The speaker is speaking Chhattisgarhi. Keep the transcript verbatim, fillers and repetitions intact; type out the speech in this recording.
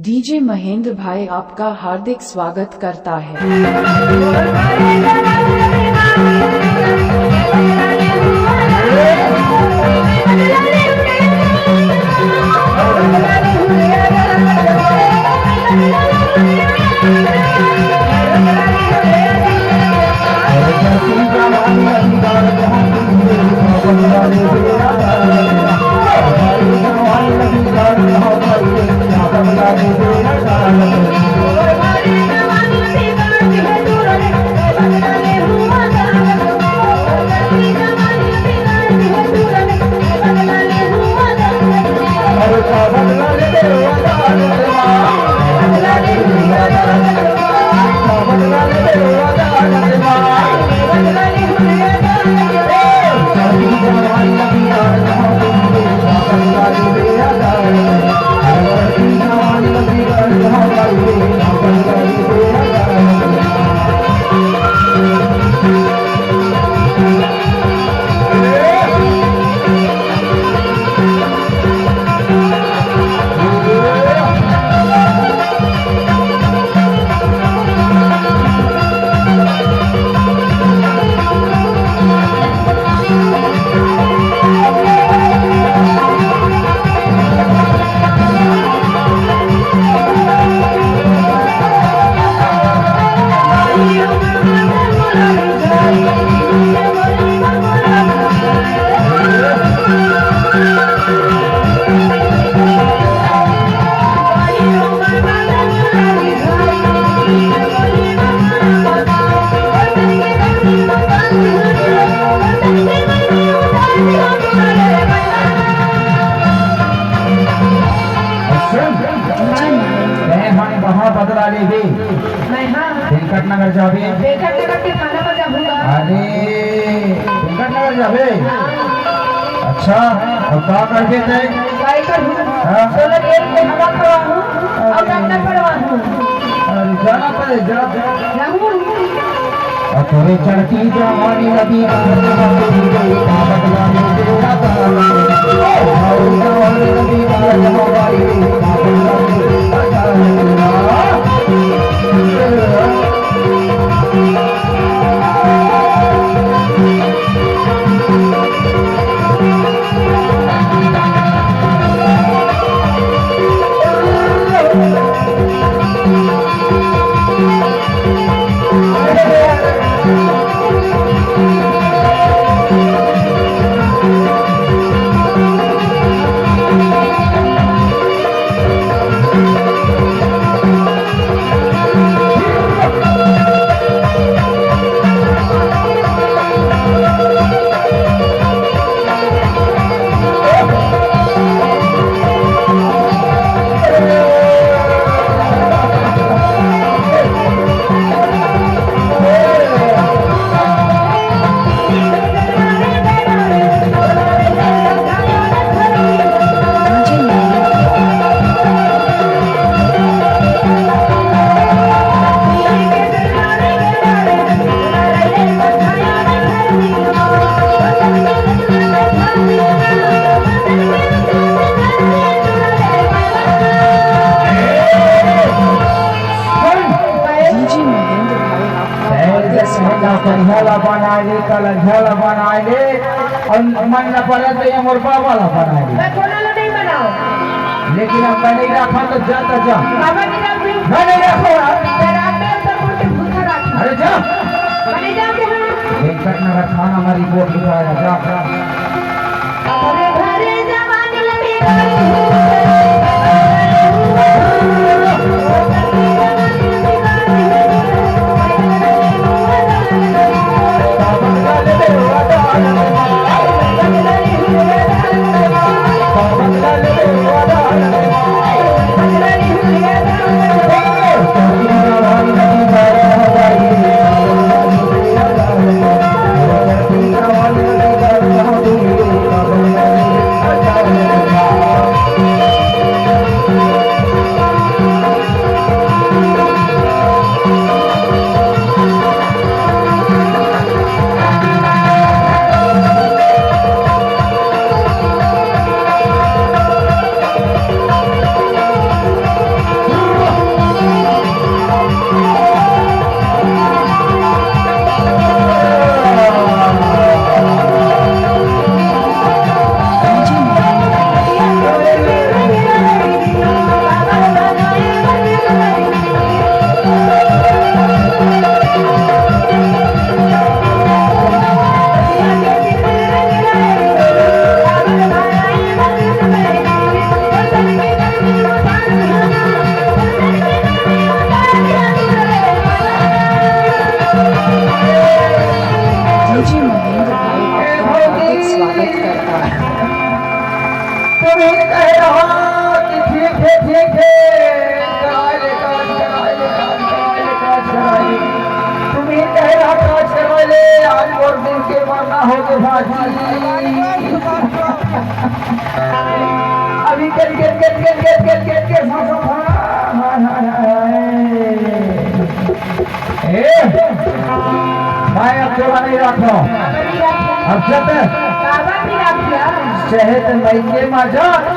डीजे महेंद्र भाई आपका हार्दिक स्वागत करता है। मैं हाँ। कहाँ बदला लेबे? मैं हाँ। वेंकटनगर जाबे? वेंकटनगर के थाना पर जाबो। अरे, वेंकटनगर जाबे? हाँ। अच्छा, अब का करबे तैं? काय करहूँ? हाँ? सोलह तेल के हवा खवाहूँ और डॉक्टर पढ़वाहूँ। अरे, जाना पड़े, जा। जाहूँ। अतरे चढ़ती जवानी लगी डीजे महेंद्र भाई आपका हार्दिक स्वागत है। कलैया ला बनाए ले, कलैया ला बनाए ले, अउ मन न परे त ये मोर बाबा ला बनाए ले। मैं कोनो ला नहीं बनाओ। लेकिन अब मैं नहीं रखा तो जा, तो जा। बाबा की रात में मैं नहीं रखो यार। मैं रात में अंदर मुड़ के भूत खा रहा था। अरे जा। मैं नहीं जाऊंगी वहाँ। वेंकटनगर थाना में रिपोर्ट लिखाया, जा। अपने घरे जवानी लगे तोला नहीं राखो। अब जब चाहे ते मइके मा जा,